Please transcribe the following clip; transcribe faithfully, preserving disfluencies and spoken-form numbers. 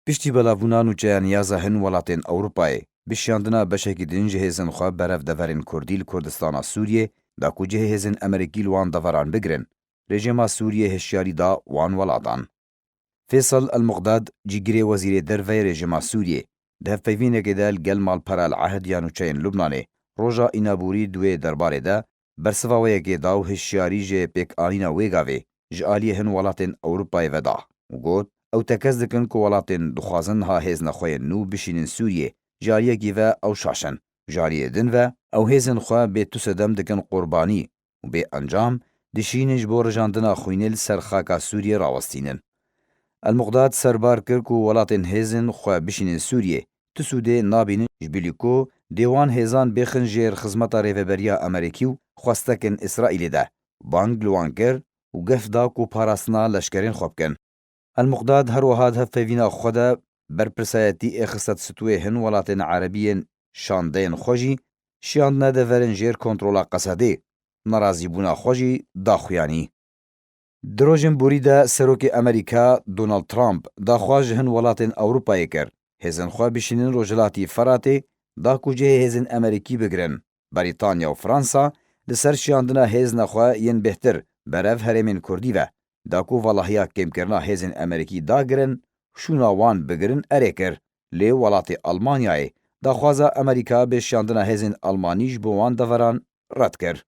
Piştî belavbûna nûçeya niyaza hin welatên Ewropayê, bi şiyandina beşekî din ji hêzên xwe berev deverên Kurdî li Kurdistana Sûriyê, da ku cihê hêzên Amerîkî li wan deveran bigirin, rejîma Sûriyê hişyarî da wan welatan. Fêsal El Muqdad, cîgirê wezîrê derve yê rejîma Sûriyê, di hevpeyvînekê de li gel malpera El Ehd ya nûçeyên Lubnanê, roja Înaborî di wê derbarê de bersiva wê yekê da û hişyarî ji pêkanîna wê gavê ji aliyê hin welatên Ewropayê ve da û got, ew tekez dikin ku welatên dixwazin niha hêzna xwe yên nû bişînin Sûriyê, ji aliyekî ve ew şaş in, ji aliyê din ve ew hêzên xwe bê tu sedem dikin qurbanî û bê encam dişînin ji bo rijandina xwînê li ser xaka Sûriyê rawestînin. El Muqdad serbar kir ku welatên hêzên xwe bişînin Sûriyê, tu sûdê nabînin ji bilî ku dê wan hêzan bêxin jêr xizmeta rêveberiya Amerîkî û xwestekin Îsraîlê de. Bang li wan kir û gef da ku parastina leşkerên xwe bikin. El Muqdad her wiha di hevpeyvîna xwe de berpirsayetî êxiste di stûyê hin welatên erebî yên şandeyên xwe jî şiyandine deverên jêr kontrola Qesedê, nerazîbûna xwe jî da xuyanî. Di rojên borî de Serokê Amerîka Donald Trump daxwaz ji hin welatên Ewropayê kir, hêzên xwe bişînin Rojhilatî Feratê, da ku cihê hêzên Amerîkî bigirin. Brîtanya û Fransa li ser şiyandina hêzna xwe yên bêhtir berev herêmên Kurdî ve, da ku valahiya kêmkirina hêzên Amerîkî dagirin, şûna wan bigirin erê kir. Lê welatê Almanyayê daxwaza Amerîka bê şiyandina hêzên Almanî ji bo wan deveran red kir.